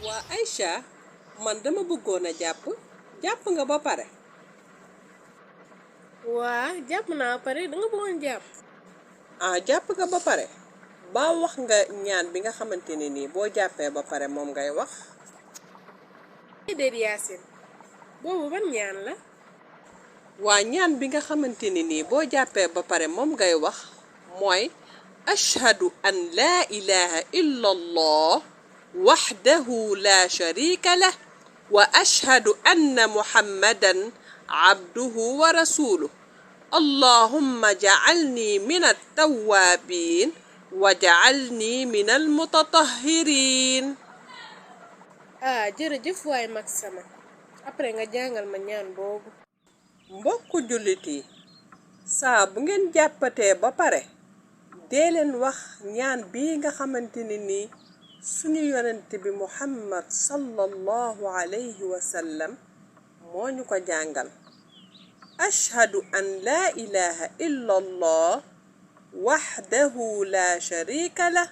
waa Aïcha man dama bëggoon a jàpp nga ba pare. waa jàpp naa ba pare danga bëggoon jàpp. jàpp nga ba pare ba wax nga ñaan bi nga xamante ne nii boo jàppee ba pare moom ngay wax. déedéet Yaasin boobu ban ñaan la. waa ñaan bi nga xamante ne nii boo jàppee ba pare moom ngay wax mooy ashhadu an laa ilaha illa allah waxdahu la sharika lah wa ashhadu anna muhammadan abduhu wa rasuluh allahumma ja'alni min at-tawwabin wa ja'alni min al-mutatahhirin. jërëjëf waay mag sama après nga jàngal ma ñaan boobu. mbokku jullit yi saa bu ngeen jàppatee ba pare dee leen wax ñaan bii nga xamante ne nii suñu yonent bi muhammad sallallahu alayhi wa sallam moo ñu ko jàngal. ashhadu an laa ilaha illa allah waxdahu la sharika lah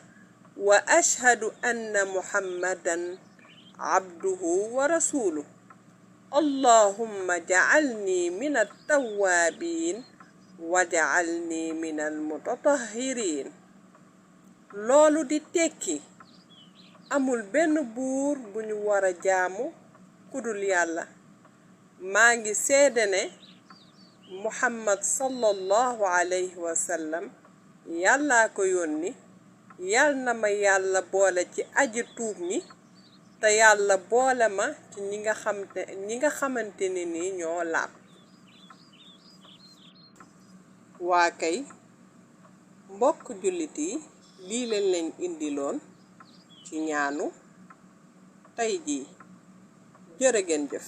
wa ashhadu anna muhammadan abduhu wa rasuluh allahumma ja'alni min at-tawwabin wa ja'alni min al-mutatahhirin. loolu di tekki amul benn buur bu ñu war a jaamu kudul yàlla. maa ngi seede ne muhammad sallallahu alayhi wa sallam yàllaa ko yónni. yal na ma yàlla boole ci aji tuub ñi te yàlla boole ma ci ñi nga xamante ne ni ñoo laab. waa kay mbokk jullit yi lii leen indiloon ci ñaanu tey jii jërë ngeen jëf.